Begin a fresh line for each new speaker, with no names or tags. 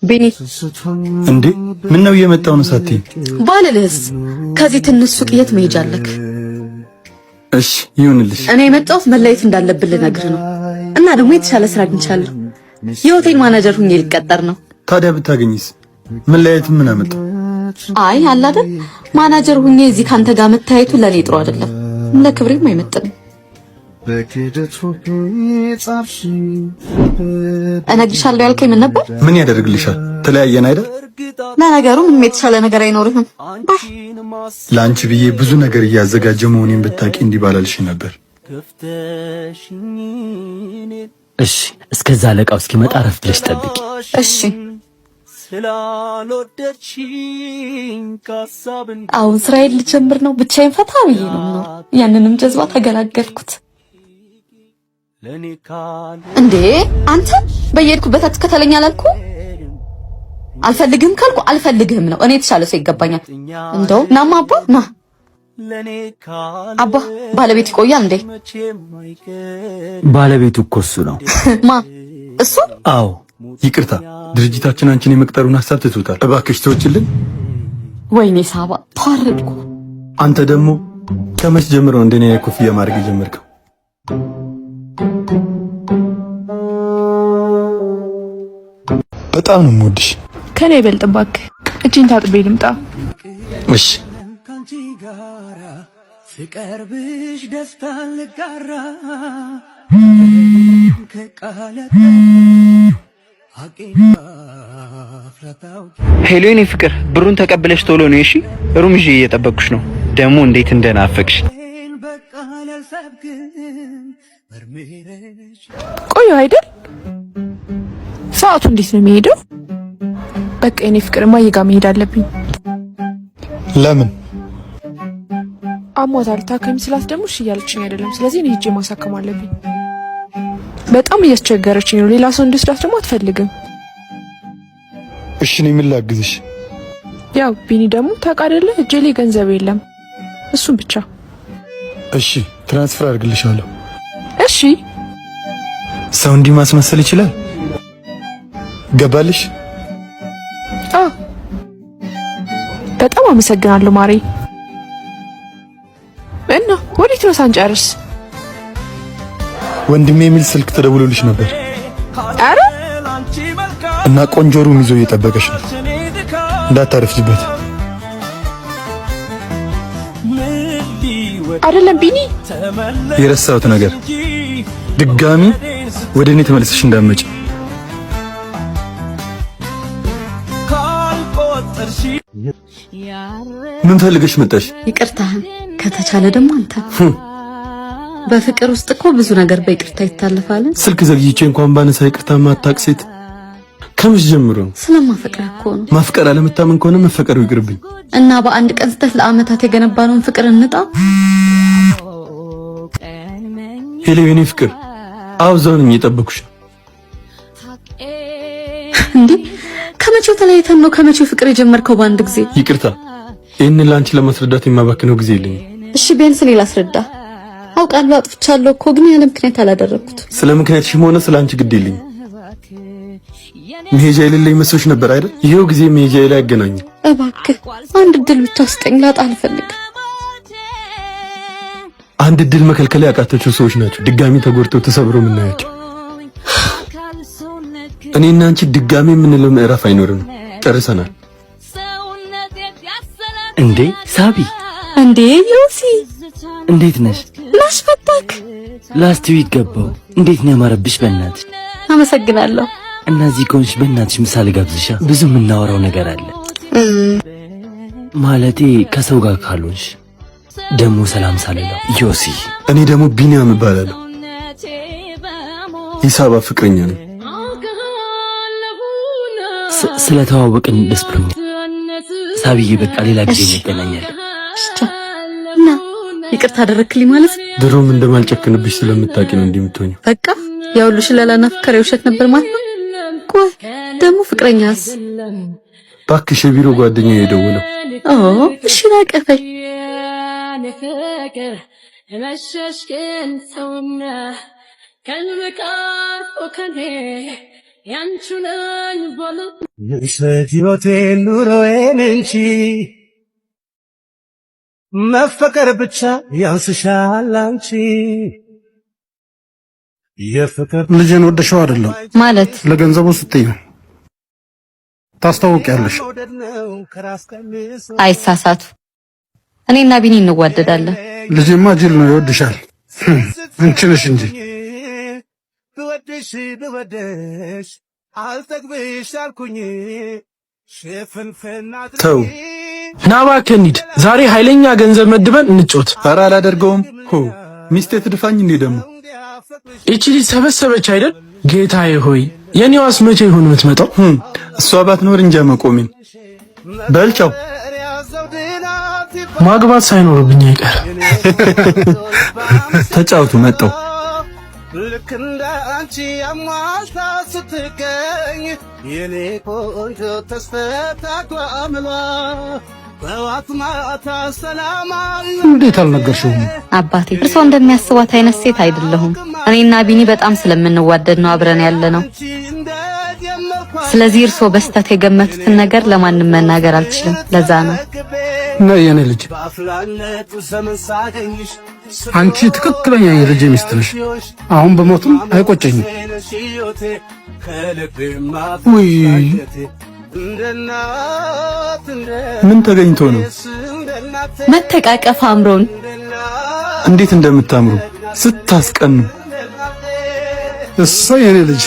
ቢኒ።
እንዴ፣ ምን ነው እየመጣው ነው ሳትይ?
ባልልህስ ከዚህ ትንሽ ሱቅ የት መሄጃ አለክ?
እሺ ይሁንልሽ።
እኔ የመጣሁት መለየት እንዳለብን ልነግርህ ነው። እና ደግሞ የተሻለ ስራ አግኝቻለሁ። የሆቴል ማናጀር ሁኜ ልቀጠር ነው።
ታዲያ ብታገኝስ? መለያየት ምን አመጣው?
አይ አለ አይደል፣ ማናጀር ሁኜ እዚህ ካንተ ጋር መታየቱ ለኔ ጥሩ አይደለም፣ ለክብሬም አይመጥንም። እነግርሻለሁ ያልከኝ ምን ነበር?
ምን ያደርግልሻል? ተለያየን አይደል?
ለነገሩ ምንም የተሻለ ነገር አይኖርህም። Bye።
ለአንቺ ብዬ ብዙ ነገር እያዘጋጀ መሆኔን ብታውቂ እንዲህ ባላልሽ ነበር።
እሺ፣ እስከዛ አለቃው እስኪመጣ አረፍ ብለሽ ጠብቂ።
እሺ። አሁን ስራዬን ልጀምር ነው። ብቻዬን ፈታ ብዬ ነው የምኖር። ያንንም ጀዝባ ተገላገልኩት። እንዴ አንተ፣ በየሄድኩበት አትከተለኝ አላልኩ? አልፈልግህም ካልኩ አልፈልግህም ነው። እኔ የተሻለ ሰው ይገባኛል። እንደው ናማ አባ፣ ና አባ። ባለቤት ይቆያል እንዴ?
ባለቤቱ እኮ እሱ ነው።
ማ፣ እሱ?
አዎ።
ይቅርታ፣ ድርጅታችን አንቺን የመቅጠሩን ሀሳብ ትቶታል። እባክሽ ተወችልን።
ወይኔ ሳባ፣ ተዋረድኩ።
አንተ ደግሞ ከመች ጀምሮ እንደኔ ኮፍያ ማድረግ የጀመርከው? በጣም ነው የምወድሽ።
ከኔ ይበልጥ እባክህ። እጄን ታጥቤ ልምጣ።
እሺ።
ስቀርብሽ ደስታን ልጋራ ከቃላት።
Hello የኔ ፍቅር፣ ብሩን ተቀብለሽ ቶሎ ነው እሺ። Room ይዤ እየጠበቅኩሽ ነው። ደግሞ እንዴት እንደናፈቅሽ።
ቆዩ አይደል? ሰዓቱ እንዴት ነው የሚሄደው? በቃ የኔ ፍቅር፣ እማዬ ጋር መሄድ አለብኝ።
ለምን?
አሟታል። ታከሚ ስላት ደግሞ እሺ እያለችኝ አይደለም። ስለዚህ እኔ ሄጄ ማሳከም አለብኝ። በጣም እያስቸገረችኝ ነው። ሌላ ሰው እንዲወስዳት ደግሞ አትፈልግም።
እሺ፣ እኔ ምን ላግዝሽ?
ያው ቢኒ ደግሞ ታውቃለህ፣ እጄ ላይ ገንዘብ የለም። እሱም ብቻ።
እሺ፣ transfer አድርግልሻለሁ።
እሺ።
ሰው እንዲህ ማስመሰል ይችላል። ገባልሽ?
አዎ፣ በጣም አመሰግናለሁ ማሬ። እና ወዴት ነው ሳንጨርስ?
ወንድሜ የሚል ስልክ ተደውሎልሽ ነበር።
አረ።
እና ቆንጆ room ይዞ እየጠበቀሽ ነው። እንዳታረፍጅበት።
አይደለም ቢኒ፣
የረሳሁት ነገር፣ ድጋሚ ወደ እኔ ተመልሰሽ እንዳትመጪ። ምን ፈልገሽ መጣሽ?
ይቅርታህን ከተቻለ ደግሞ አንተ። በፍቅር ውስጥ እኮ ብዙ ነገር በይቅርታ ይታለፋል።
ስልክ ዘግይቼ እንኳን ባነሳ ይቅርታ ማታቅ ሴት ከመች ጀምሮ ነው?
ስለማፈቅርህ እኮ ነው።
ማፍቀር አለመታመን ከሆነ መፈቀሩ ይቅርብኝ።
እና በአንድ ቀን ስህተት ለአመታት የገነባነውን ፍቅር እንጣ?
Hello የኔ ፍቅር፣ አዎ እዛው ነኝ፣ እየጠበኩሽ ነው።
እንዴ፣ ከመቼው ተለያይተን ነው ከመቼው ፍቅር የጀመርከው በአንድ ጊዜ?
ይቅርታ፣ ይህንን ለአንቺ ለማስረዳት የማባክነው ጊዜ የለኝም።
እሺ ቢያንስ እኔ ላስረዳ። አውቃለሁ አጥፍቻለሁ እኮ፣ ግን ያለ ምክንያት አላደረግኩት።
ስለ ምክንያትሽም ሆነ ስለ አንቺ ግድ የለኝም። መሄጃ የሌለኝ መስሎሽ ነበር አይደል? ይሄው ጊዜ መሄጃ ላይ ያገናኘን።
እባክህ አንድ እድል ብቻ ስጠኝ፣ ላጣ አልፈልግም።
አንድ እድል መከልከል ያቃተችው ሰዎች ናቸው ድጋሚ ተጎድተው ተሰብሮ የምናያቸው። እኔና አንቺ ድጋሚ የምንለው ምዕራፍ አይኖርም። ጨርሰናል።
እንዴ ሳቢ!
እንዴ ዮሲ!
እንዴት ነሽ?
ማስፈታክ።
Last week ገባው። እንዴት ነው ያማረብሽ በእናትሽ።
አመሰግናለሁ።
እና እዚህ ከሆንሽ በእናትሽ ምሳ ልጋብዝሻ። ብዙ የምናወራው ነገር አለ። ማለቴ ከሰው ጋር ካልሆንሽ ደግሞ ሰላም ሳልለው ዮሲ።
እኔ ደግሞ ቢኒያም እባላለሁ። የሳባ ፍቅረኛ ነኝ።
ስለተዋወቅን ደስ ብሎኛል ሳቢዬ። በቃ ሌላ ጊዜ እንገናኛለን።
እና ይቅርታ አደረክልኝ ማለት ነው?
ድሮም እንደማልጨክንብሽ ስለምታውቂ ነው እንዲህ የምትሆኚው።
በቃ ያ ሁሉ ሽለላና ፍቅር የውሸት ነበር ማለት ነው። ቆይ ደግሞ ፍቅረኛስ?
እባክሽ፣ የቢሮ ጓደኛዬ የደወለው።
ኦ እሺ፣ ናቀፈኝ።
ፍቅር
ሕይወቴን ኑሮዬን እንጂ መፈቀር ብቻ ያንስሻል አንቺ የፍቅር
ልጄን ወደሽው አይደለም
ማለት
ለገንዘቡ ስትይ ነው። ታስታውቂያለሽ።
አይሳሳቱ። እኔና ቢኒ እንዋደዳለን።
ልጄማ ጅል ነው፣ ይወድሻል። አንቺ ነሽ እንጂ
ብወድሽ ብወድሽ አልጠግብሽ አልኩኝ ሽፍንፍና
ተው።
ና እባክህ እንሂድ። ዛሬ ኃይለኛ ገንዘብ መድበን እንጫወት።
ኧረ አላደርገውም። ሆ ሚስቴ ትድፋኝ እንዴ ደግሞ።
ይቺ ልጅ ሰበሰበች አይደል? ጌታዬ ሆይ የኔዋስ መቼ ይሆን የምትመጣው?
እሷ ባትኖር እንጃ መቆሜን። በልቻው
ማግባት ሳይኖርብኝ አይቀርም።
ተጫውቱ መጣው።
ልክ እንደ አንቺ አሟልታ ስትገኝ የኔ ቆንጆ ተስተካክሏ ጠዋት ማታ ሰላም
እንዴት አልነገርሽውም?
አባቴ እርስዎ እንደሚያስቧት አይነት ሴት አይደለሁም። እኔና ቢኒ በጣም ስለምንዋደድ ነው አብረን ያለ ነው። ስለዚህ እርስዎ በስተት የገመቱትን ነገር ለማንም መናገር አልችልም። ለዛ ነው።
ነይ የኔ ልጅ፣ አንቺ ትክክለኛ የልጄ ሚስት ነሽ። አሁን በሞትም አይቆጨኝም። ውይ
ምን ተገኝቶ ነው?
መተቃቀፍ አምሮን።
እንዴት እንደምታምሩ ስታስቀኑ።
እሰይ የኔ ልጅ።